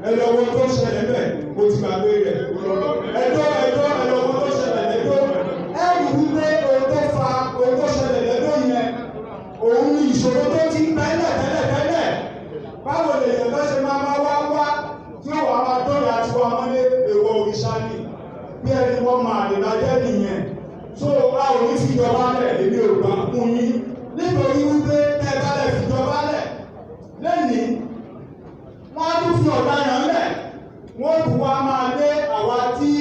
Ẹ lọ wo tó ṣẹlẹ̀ bẹ́ẹ̀, mo ti gbàgbé rẹ̀. Ẹ̀dó, Ẹ̀dó, ẹ lọ wo tó ṣẹlẹ̀ lẹ́dó. Ẹ rí wípé ohun tó fa ohun tó ṣẹlẹ̀ lẹ́dó yẹn, òun ni ìṣòro tó ti ń bẹ́lẹ̀ tẹ́lẹ̀ tẹ́lẹ̀. Báwo lèèyàn bá ṣe máa máa wá wá tí ó wàá máa dọ́yà tiwa mọ́lé? Èèwọ̀ òrìṣà ni, bí ẹni wọ́n máa lè lájẹ́ nìyẹn. So a ò ní fìjọba lẹ̀. Èmi ò gbà fún yín, nítorí wípé tẹ́ bá lẹ̀ fìjọba lẹ̀ lẹ́nìí, wọ́n á tún fi ọ̀daràn lẹ̀, wọ́n tún wá máa lé àwa tí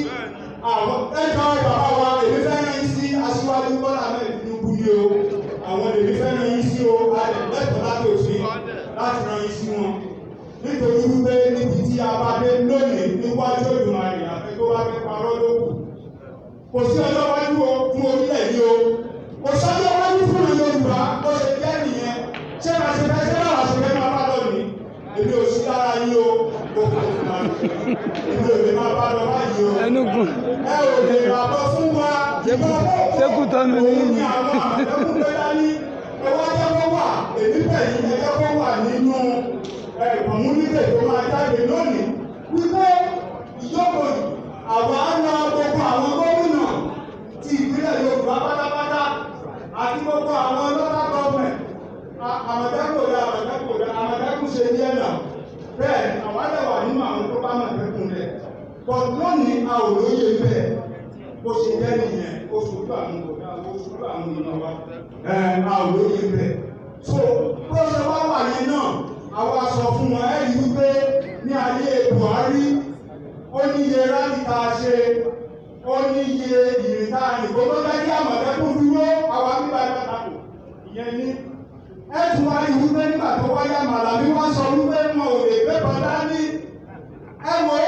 àwọn ẹjọ́. Bàbá wa, èmi fẹ́ rán yín sí Aṣíwájú Bọ́lá Ahmed Tinubu ní o. Àwọn èmi fẹ́ rán yín sí o. A lè lẹ́tọ̀ọ́ láti òfin láti rán yín sí wọn, nítorí wípé níbi tí a bá dé lónìí níwájú Olùmarè, àfẹ́ tó bá fẹ́ parọ́ lókù, kò sí ọjọ́ iwájú o fún orílẹ̀ yìí o, kò sí ọjọ́ iwájú fún Yorùbá. Bó ṣe jẹ́ nìyẹn. Ṣé máa ṣe fẹ́, ṣé báwa ṣe fẹ́ máa bá lọ ní? Èmi ò sí lára yín o. Gbogbo èmi ò lè máa bá lọ báyìí o. Ẹnugun. Ẹ ò lè ràbọ̀ fún wa. Ṣékù tọ́nu ní. Òun ni àwọn Àmọ̀tẹ́kùn gbé dání. Ẹ wá jẹ́ kó wà, èmi bẹ̀ yín, ẹ jẹ́ kó wà nínú communique tó máa jáde lónìí wípé ìjókòó yìí, àwa ń lọ gbogbo àwọn gómìnà ti ìpínlẹ̀ Yorùbá pátápátá àti gbogbo àwọn local government. Àmọ̀tẹ́kùn rẹ̀, Àmọ̀tẹ́kùn rẹ̀, Àmọ̀tẹ́kùn ṣe ní ẹ̀nà bẹ́ẹ̀. Àwa lè wà nínú àwọn tó bá Àmọ̀tẹ́kùn rẹ̀, but lónìí a ò lóye bẹ́ẹ̀. Bó ṣe jẹ́ nìyẹn. Ó ṣojú àwọn ọ̀gá, ó ṣojú àwọn èèyàn wa. Ẹ̀ a ò lóye bẹ́ẹ̀. So bó ṣe wá wà yẹn náà, àwa sọ fún wọn. Ẹ rí wípé ní ayé Buhari, ó níye rally tá a ṣe, ó níye ìrìn tá a rìn kó tó jẹ́ kí Àmọ̀tẹ́kùn dúró. Àwa bíbá ẹ̀ pátákó ìyẹn ní. Ẹ tún wá rí wípé nígbà tó wáyà, Màlàmí wá sọ wípé wọn ò lè gbé bọ́dá ní ẹ wò ó.